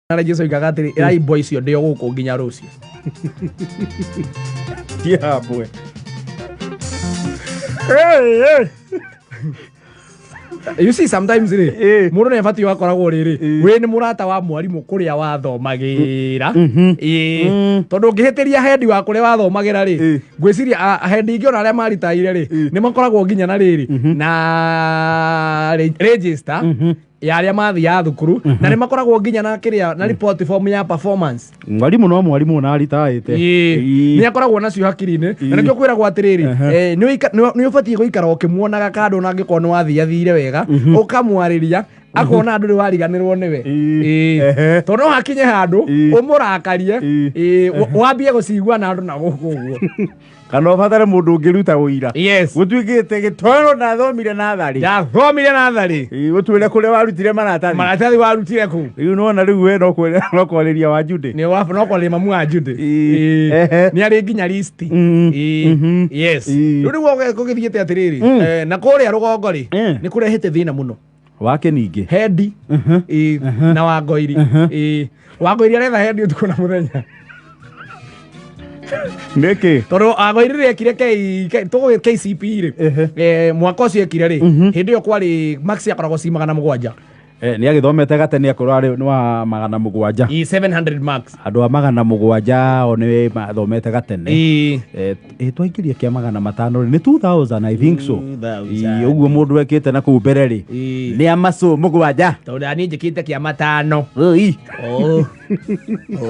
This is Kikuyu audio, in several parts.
Na Jesu oigaga atĩrĩ, ĩrai mbwa icio ndĩ o gũkũ nginya rũciũ. Tiambwe. Hey, hey. You see, sometimes rĩ, Eh. mũndũ nĩ abatiĩ wakoragwo rĩrĩ, Eh. wĩ nĩ mũrata wa mwarimũ kũrĩa wathomagĩra. Ĩĩ. Mm. Tondũ ũngĩhĩtĩria hendi wa kũrĩa wathomagĩra rĩ, Eh. ngwĩciria hendi ingĩ ona arĩa maritaire rĩ, Eh. nĩ makoragwo nginya na rĩrĩ na register ya arĩa mathiaga thukuru, na nĩ makoragwo nginya na kĩrĩa na report form ya performance. Mwarimũ no mwarimũ na aritaĩte. Ĩĩ. Nĩ akoragwo nacio hakiri-inĩ, na nĩkĩo kwĩragwo atĩrĩrĩ, nĩ ũbatiĩ gũikara ũkĩmuonaga kando, ona angĩkorwo nĩ wathiathire wega, ũkamwarĩria, akona andũ nĩ wariganĩrwo nĩwe. Ĩĩ. Ĩĩ. Tondũ no hakinye handũ ũmũrakarie, ĩĩ, wambie gũcigua na andũ na gũkũ ũguo. Kana ũbatare mũndũ ũngĩruta ũira. Yes. Gũtuĩkĩte gĩtoero ndathomire natharĩ. Ndathomire natharĩ. Ĩĩ, ũtwĩre kũrĩa warutire maratathi. Maratathi warutire kũ? Rĩu nĩwona rĩu we no no kwarĩria wa Jude. Nĩ wa no kwarĩria mamu wa Jude. Ĩĩ. Ĩĩ. Nĩ arĩ nginya list. Ĩĩ. Yes. Rĩu nĩguo gũgĩthiĩte atĩrĩrĩ, na kũrĩa rũgongo rĩ, nĩ kũrehete thĩna mũno. Wake ningĩ. Hendi. Ĩĩ. Na Wangoiri. Ĩĩ. Wangoiri aretha hendi ũtukũ na mũthenya. Nĩkĩ? Tondũ Wangoiri rĩ ekire tũgũ KCPE rĩ, mwaka ũcio ekire rĩ, hĩndĩ ĩyo kwarĩ max akoragwo ci 700. Nĩ agĩthomete gatene akorwo arĩ nĩ wa 700. Ĩĩ, 700 marks. Andũ a 700 o nĩ mathomete gatene. Ĩĩ. Twaingĩria kĩa 500 rĩ, nĩ 2000, I think so. 2000. Ĩĩ, ũguo mũndũ ekĩte na kũu mbere rĩ, Ĩĩ. nĩ amacũ 7. Tondũ niĩ njĩkĩte kĩa 5. Ĩĩ. Oh.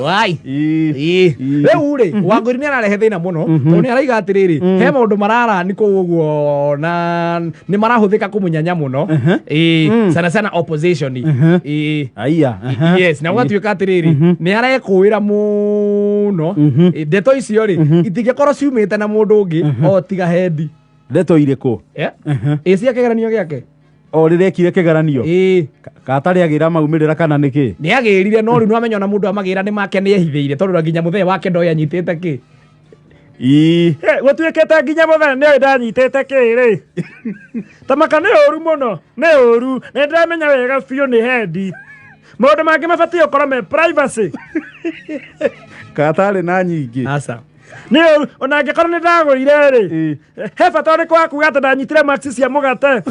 Wai. Ĩĩ. Ĩĩ. Ĩĩ. Rĩu rĩ, Wangũri nĩ ararehe thĩna mũno, tondũ nĩ araiga atĩrĩrĩ, he maũndũ mararani kũu ũguo na nĩ marahũthĩka kũmũnyanya mũno. Ĩĩ, sana sana opposition. Ĩĩ. Aiya. Yes, na gũgatuĩka atĩrĩrĩ, nĩ arekũĩra mũno. Ĩ, ndeto icio rĩ, itingĩkorwo ciumĩte na mũndũ ũngĩ o tiga hendi. Ndeto irĩkũ? Ĩ cia kĩgeranio gĩake. O rĩrĩa ekire kĩgeranio? Ĩĩ. Katarĩ agĩra maumĩrĩra kana nĩkĩ? Nĩ agĩrire, no rĩu nĩwamenya ona mũndũ amagĩra nĩ make nĩ ehithĩire, tondũ nginya mũthee wake ndoĩ anyitĩte kĩ. Ĩĩ. Gũtuĩkĩte nginya mũthee nĩoĩ ndanyitĩte kĩ rĩ. Tamaka nĩ ũru mũno, nĩ ũru. Nĩ ndĩramenya wega biũ nĩ hendi. Maũndũ mangĩ mabatiĩ gũkorwo me privacy. Katarĩ na nyingĩ. Aca. Nĩ ũru, ona angĩkorwo nĩ ndagũire rĩ. Ĩĩ. He bata ũrĩkũ wa kuga atĩ ndanyitire marks cia mũgate?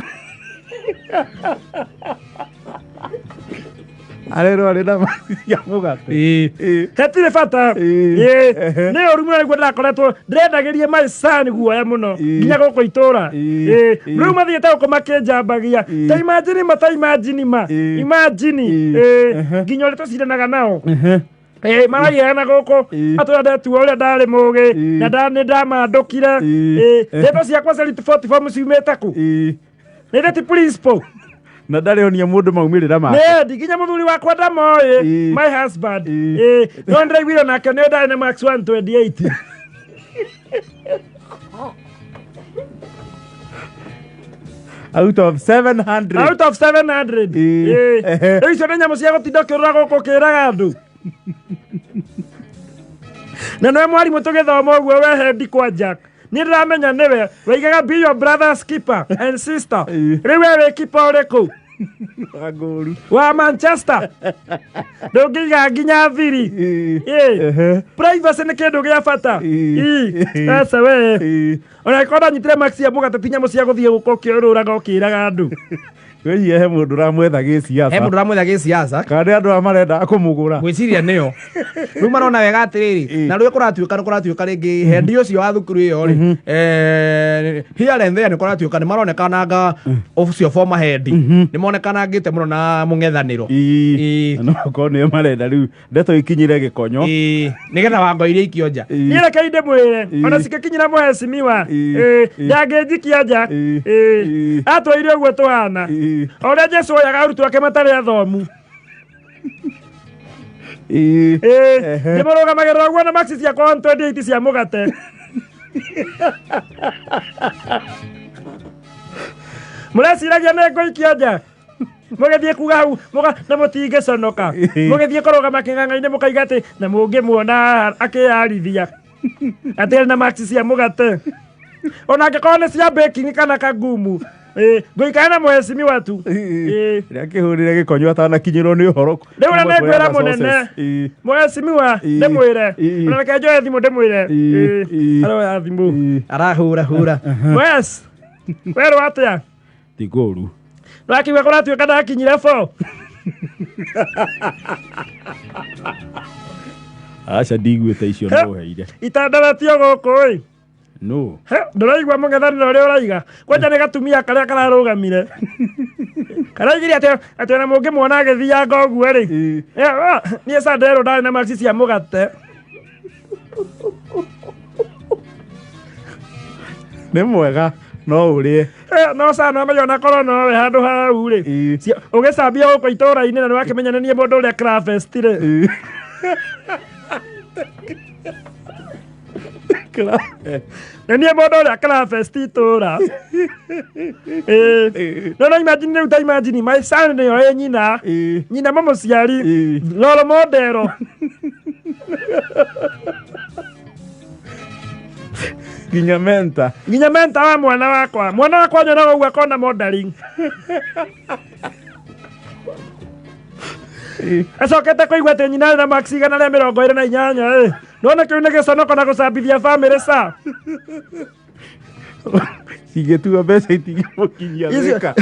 Arerwo arĩ na marks cia mũgate. Ĩĩ. Ĩĩ. Hatirĩ bata. Ĩĩ. Ĩĩ. Nĩ ũru mũno nĩguo ndĩrakoretwo ndĩrendagĩria my son guoya mũno Ĩĩ. nginya gũkũ itũra. Ĩĩ. Ĩĩ. Ĩĩ. Rĩu mathiĩte gũkũ makĩnjambagia. Ĩĩ. Ta imagine ma, ta imagine ma. Ĩĩ. Imagine. Ĩĩ. Ĩĩ. Nginya ũrĩa tũcindanaga nao. Maragiana gũkũ. Ĩĩ. Atũra ndetua ũrĩa ndarĩ mũgĩ Ĩĩ. na nĩ ndamandũkire. Ĩĩ. Ĩĩ. Ndeto ciakwa cia 44 ciumĩte kũ? Ĩĩ. Nĩ ndĩ ti principal. Na ndarĩ onia mũndũ maumĩrĩra make. Nĩ ndi nginya mũthuri wakwa ndamoĩ. Ĩĩ. My husband. Ĩĩ. Ĩĩ. No ndĩraiguire nake nĩ ndarĩ na max 128. Out of 700. Out of 700. Ĩĩ. Ĩĩ. Rĩu icio nĩ nyamũ cia gũtinda ũkĩũrũra gũkũ ũkĩraga andũ. Na nĩwe mwarimũ tũgĩthoma ũguo we hendi kwanja. Niĩ ndĩramenya nĩwe waigaga be your brother's keeper and sister. Ĩĩ. Rĩu we wĩ keeper ũrĩkũ? Wa ngũru. Wa Manchester. Ndũngĩiga nginya thiri. Ĩĩ. Ĩĩ. Privacy nĩ kĩndũ gĩa bata. Ĩĩ. Ĩĩ. Aca we. Ĩĩ. Ona angĩkorwo ndanyitire marks cia mũgate ti nyamũ cia gũthiĩ gũkũ ũkĩũrũraga ũkĩraga andũ. Wĩiye he mũndũ ũramwetha gĩciaca. He mũndũ ũramwetha gĩciaca. Kana nĩ andũ aya marenda kũmũgũra. Ngwĩciria nĩo. Rĩu marona wega atĩrĩrĩ, na rĩu kũratuĩka nĩ kũratuĩka rĩngĩ hendi ũcio wa thukuru ĩyo rĩ, here and there nĩ kũratuĩka nĩ maronekananga ũcio former head nĩ monekanangĩte mũno na mũng'ethanĩro. Ĩĩ. Ĩĩ. No okorwo nĩo marenda rĩu ndeto ikinyire gĩkonyo. Ĩĩ. Nĩgetha Wangoiri aikio nja. Ĩĩ. Niĩ reke ndĩmwĩre Ĩĩ. ona cingĩkinyĩra mũhecimiwa, Ĩĩ. ĩĩ, Ĩĩ. ndangĩnjikia nja. Ĩĩ. Ĩĩ. Ĩĩ. Atwaire ũguo tũhana. Ĩĩ. O ũrĩa Jesu oyaga arutwo ake matarĩ athomu. Ĩĩ. Ĩĩ. Ndĩmũrũgamagĩrĩra ũguo na maxi ciakwa 128 cia mũgate. Mũreciragia nĩ ngũikio nja? Mũgĩthiĩ kuga hau na mũtingĩconoka. Mũgĩthiĩ kũrũgama kĩng'ang'a-inĩ mũkaiga atĩ na mũngĩmuona haha akĩyarithia atĩ arĩ na maxi cia mũgate, ona angĩkorwo nĩ cia baking kana kagumu. Ĩĩ, ngũikara na mheshimiwa tu. Ĩĩ. Rä a kä hå rä re gä konyo atanakinyä rwo nä å horo. Rĩu ũrĩa nĩngwĩra mũnene. Mheshimiwa ndĩmwĩre. Ona reke njoe thimũ ndĩmwĩre. Ĩĩ. Ĩĩ, aroya thimũ. Arahura hura. Wes, werwo atĩa? Tigåru. Nĩwakiuga kũratuĩka ndakinyire 4. Aca ndiguä te icio He. no heire. Itandaratio gũkũ ĩ. No. He, ndũraigua mũng'ethanĩro ũrĩa ũraiga kwanja nĩ gatumia karĩa kararũgamire karaigire atĩ atĩ ona mũngĩmuona agĩthianga ũguo rĩ. Eh, ah, niĩ ca nderwo ndarĩ na maci cia mũgate. Nä mwega no å rä. Eh, no ca no amenye ona korwo nowe handũ hau rĩ. E. Ũgĩcambia gũkũ itũũra-inĩ na nĩwakĩmenya nĩ niĩ mũndũ ũrĩa cravest rĩ. Nĩ niĩ mũndũ ũrĩa cravest itũũra. Ĩĩ. No imagine rĩu ta imagine my son nĩyo ĩ nyina. Nyina mũmũciari. Role model. Nginya menta. Nginya menta wa mwana wakwa. Mwana wakwa nyonaga ũguo akona modeling. Acokete kũigua atĩ nyina arĩ na max 128 ĩ. Nona kĩu nĩ gĩconoko na gũcambithia bamĩrĩ ca. Cingätua mbeca itingä må kinyia. Icio- Thika.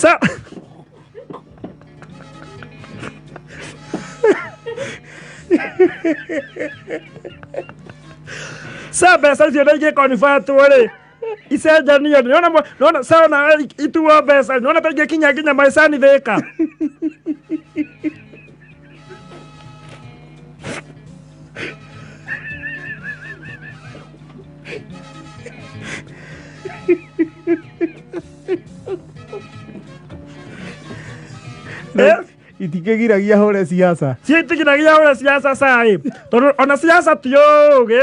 Ca. Ca mbeca icio nĩ ingĩkonbatwo rĩ icenjanio nĩona nĩona ca ona ituo mbeca nĩona ta ingĩkinya nginya maicani Thĩka. Eh? Itingä giragia hå re ciaca. Ciĩtigiragia ũrĩa ciaca cai tondũ ona ciaca ti ũgĩ.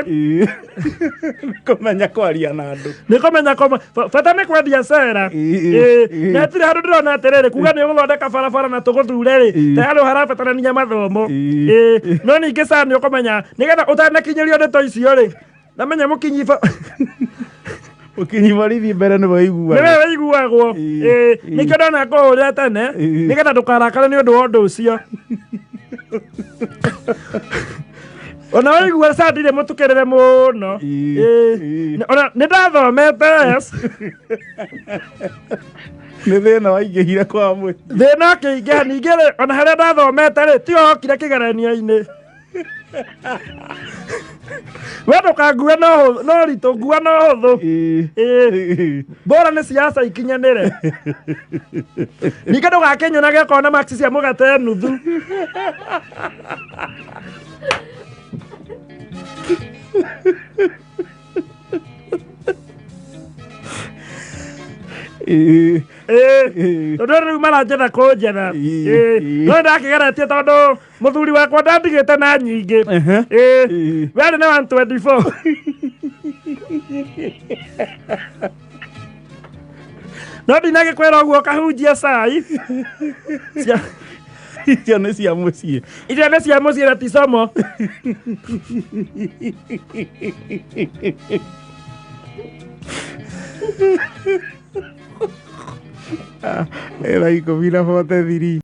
Kå menya kwaria na andå. Nĩ kũmenya bata nĩ kwendia cera. Ĩĩ, Ĩĩ, ĩĩ. na hatirĩ handũ ndĩrona atĩrĩrĩ kuga nĩ ũgũthondeka barabara na tũgũthure rĩ Ĩĩ. ta handũ harabatarania mathomo. Ĩĩ. Ĩĩ, no ningĩ ca nĩ ũkũmenya nĩgetha ũtanakinyĩrio ndeto icio rĩ namenya mũkinyi Å kinyi barithi mbere nä nĩwe waiguaga. wĩiguagwo. Ĩĩ, Ĩĩ, ĩĩ. nĩkĩo ndona kũhũrĩra tene Ĩĩ. nĩgetha ndũkarakare nĩ ũndũ wa ũndũ ũcio ona waigua ca ndirĩ mũtukĩrĩre mũno. Ĩĩ, Ĩĩ. ĩĩ. Ona nĩ ndathomete yes. Nä thä na waingä hire kwa mwä. Thĩna ũkĩingĩha ningĩ rĩ ona harĩa ndathomete rĩ tiho hokire kĩgeranio-inĩ we ndũkangue no no ritũ ngua no hũthũ. Ĩĩ. Bora nĩ siasa ikinyanĩre ningĩ ndũgakĩnyonage okorwo na max cia mũgate nuthu. Ĩĩ, tondũ rĩu maranjetha kũnjetha. Ĩĩ, Ĩĩ, ĩĩ. no ndakĩgeretie tondũ mũthuri wakwa ndandigĩte na nyingĩ. Ĩĩ, Ĩĩ. we arĩ na 124 no ndinagĩkwĩra ũguo ũkahunjia cai. Icio nä cia må ciä. Icio nĩ cia mũciĩ na ti somo. Ä thaa 10:43.